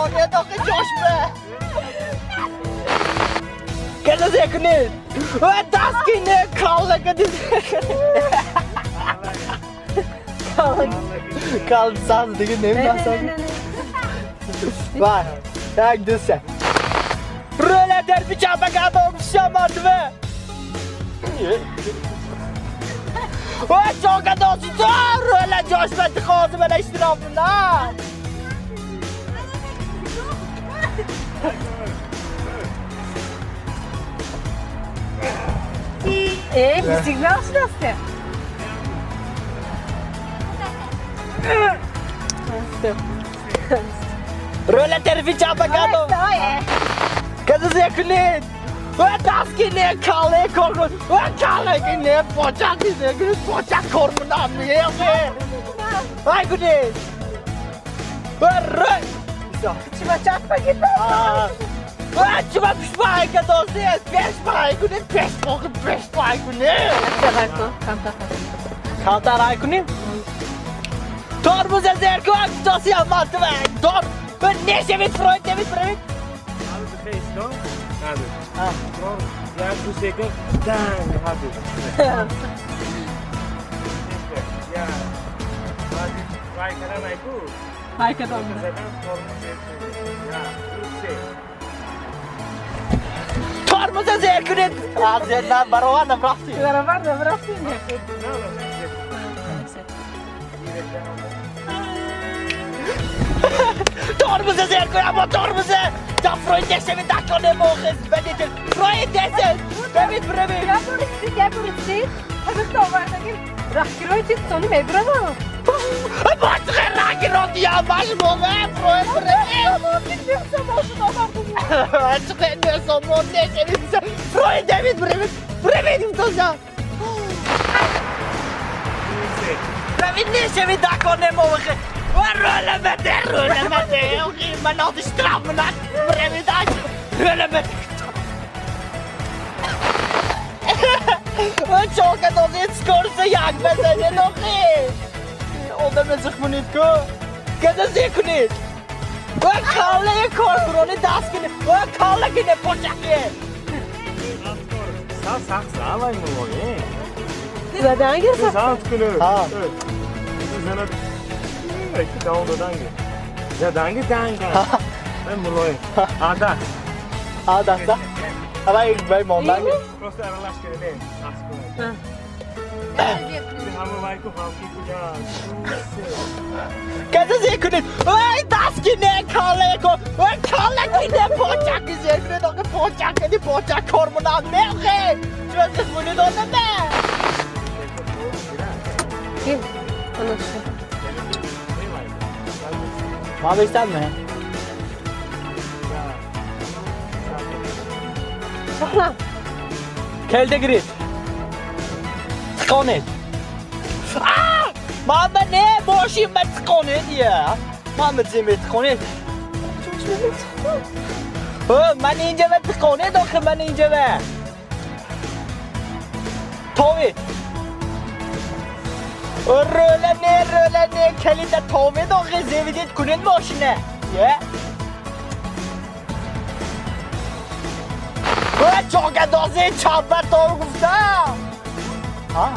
монед охи ҷошба. Када зекунед? Даст кине калла кади. Кал саз дига намедонам. Вай, як, ду, се. Рула дар бичапа гадо гуфтам мардуме. Ой, чока доси то рула ҷошба тихози мана иштироб на. Сигнал шудасте. Рула терфи чапа гадо. Када зекунед? Ой, даст кине кале кор кун. Ой, кале кине почак зекунед, почак кор кунам меохе. Ай кунед. Ой, рой. Чима чак пагида? Ой, чима пишпай кадоси, пешпай кунед, пешпой, пешпай кунед. Камтар камтар. Камтар ай кунем? Тормоза зер кун, доси аматва. Тор. Нешевид фройд, девид фройд. Як, ду, се, данг ҳаду. Я вай кадан айку. Вай кадан. Задан тормоз зер кунед. Як, ду, се. Тормоза зер кунед. А зер на баровардам рафти. Баровардам рафти. Тормоза зер кун, аммо тормоза. Та фройд нешевид даконе мохез бедит. Фройд десед. Бебид бремид. Я борисид, я борисид. Ҳабихта овардаги раҳгирои ти сони мебуравам. Бачхе раҳгиро диямаш моме фройд бремид. Бачхе несомон нешевид. Фройд девид бремид. Бремид имтоза. Бремид нешевид даконе мохез. Рула мете, рула мете. Ман оти страмнат. Бремид аш. Рула мете. Чока дози скорса як базане нохи. Одам зихмунид ку. Када зекунид. Ва калле кор курони даст кине. Ва калла кине почаке. Сал сақ сал мулоим. Задан гирфт. Сал кунед. Ҳа. Зана ки давом доданги. Заданги данга. Мулоим. А даст. А даста. Авай вай монданги. Просто аралаш кунед. Даст кунед. Ҳама вай ку ҳамки куҷа. Ду, се. Када зекунид. Вай даст кине калле кор. Вай калла кине почаке зекунид. Охи почаке ди почак кор мунам мехе. Чува зихмунид одаме. Ким? Анаши. Ма бештар не? Сахна. Келде гирид. Тиқонед. Мама не мошин ма тиқонед я. Мама зиме тиқонед. Ман инҷа ва тиқонед охи ман инҷа ва. Товид. Рула не, рула не, калида товид охи зевидид кунед мошина. Я. Чока дози чапа тов гуфта. Ҳа?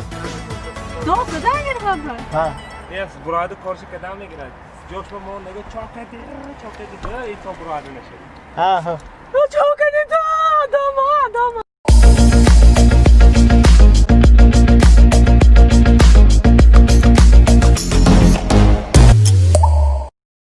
До задан гирфт. Ҳа. Yes, бурояду корши кадам мегирад. Ҷошма мо нега чокади, чокади, и то бурояду нашад. Ҳа, ҳа. Чокади то, дома, дома.